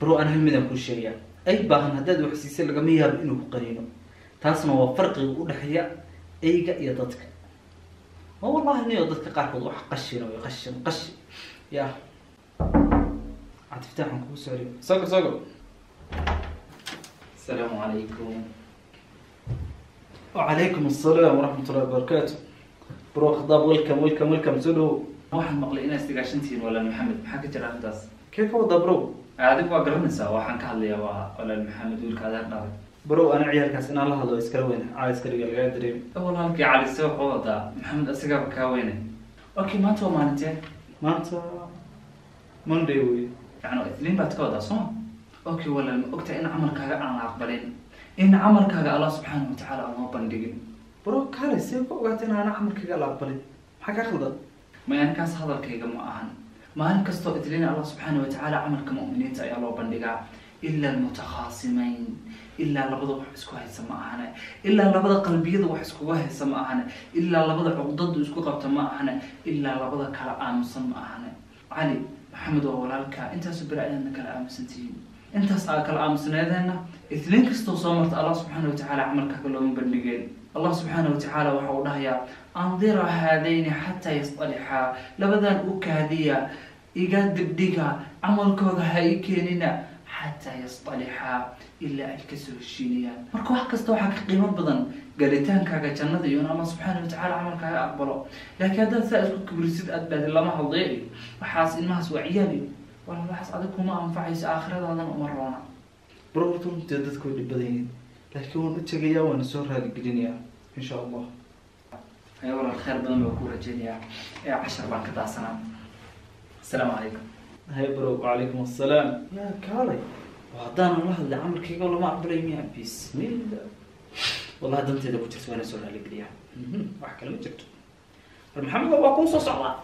Bro, ana hal midaan kuu sheegayaa: ay baahan haddaad wax siisay, lagama yaabo inuu ku qaniino. Taasna waa farqiga u dhexeeya eyga iyo dadka. Ma wallahi niyo dadka qaarkood wax qashina way qashin qashin. Ya Cabdifataax, aan kugu soo celiyo. Soo gal, soo gal. Asalaamu calaykum. Wacalaykum assalaam waraxmat ullahi wabarakaatu. Bro Khadaab, welcome, welcome, welcome, soo dhowo. Waxaan maqlay inaad isdigaashantihiin walaal Maxamed. Maxaa ka jira arrintaas? Kee ka wadaa, bro? Adigu waa garanaysaa waxaan ka hadlayaa. Waa walaal Maxamed, wiilka adeer dhalay. Bro, ana ciyaalkaas inaan la hadlo iskala weyna caa iska dhiga lagaa dareemi. Walaalkii Cali se wuxuu wadaa Maxamed asagaaba kaa weyne. Okay, maanta waa maalintee? Maanta Monday wey. Yani Isniin baad ka wadaa, sooma? Okay walaal, ma ogtahay in camalkaaga aan la aqbalin, in camalkaaga Allah subxaana watacaala aan loo bandhigin? Bro, kaalay, see ku ogaatay in aana camalkayga la aqbalin? Maxaa kaa khaldan? Maya, ninkaas hadalkayga ma ahan. Maalin kastoo Isniin Allah subxaana watacaala camalka mu'miniinta ayaa loo bandhigaa, ila almutakhaasimayn, ilaa labada wax isku haysa ma ahane, ilaa labada qalbiyada wax iskugu haysa ma ahane, ilaa labada cuqdadu isku qabta ma ahane, ilaa labada kala aamusan ma ahane. Cali Maxamed waa walaalka, intaasu beri ayaadna kala aamusan tihiin. Intaas aa kala aamusneedeenna, Isniin kastoo soo marta Allah subxaana watacaala camalkaaga looma bandhigeen. Allah subxaana watacaala waxa uu dhahayaa: andira haadayni xataa yastalixaa. Labadan u kaadiya, iga dibdhiga, camalkooda ha ii keenina xataa yastalixaa, ilaa ay kasoo heshiinayaan. Marka wax kasta waxaa ka qiimo badan galitaankaaga jannada iyo in Allah subxaana watacaala camalkaaga aqbalo. Laakiin haddaad saa isku kibrisid, aad dhahdi lama hadlayo iyo waxaas, ilmahaas waa ciyaal iyo wala waxaas, adig kuma anfacayso, aakhiradaadana uma roona. Bro, horta runtii dadku way dhib badan yihiin, laakiin waan u tegayaa, waana soo raaligelinayaa insha Allah. Haya walaal, khayr badan baa ku rajeynayaa. Ee cashar baan ka daasanaa. Asalaamu calaykum. Hay bro, wacalaykum assalaam. Ya kaalay, waa haddaanan la hadlay camalkayga lama aqbalay miya? Bismillah, wallahi danteeda ku jirta, waana soo raaligeliyaa. Wax kale ma jirto. War Maxamed, waa kuu soo socdaa.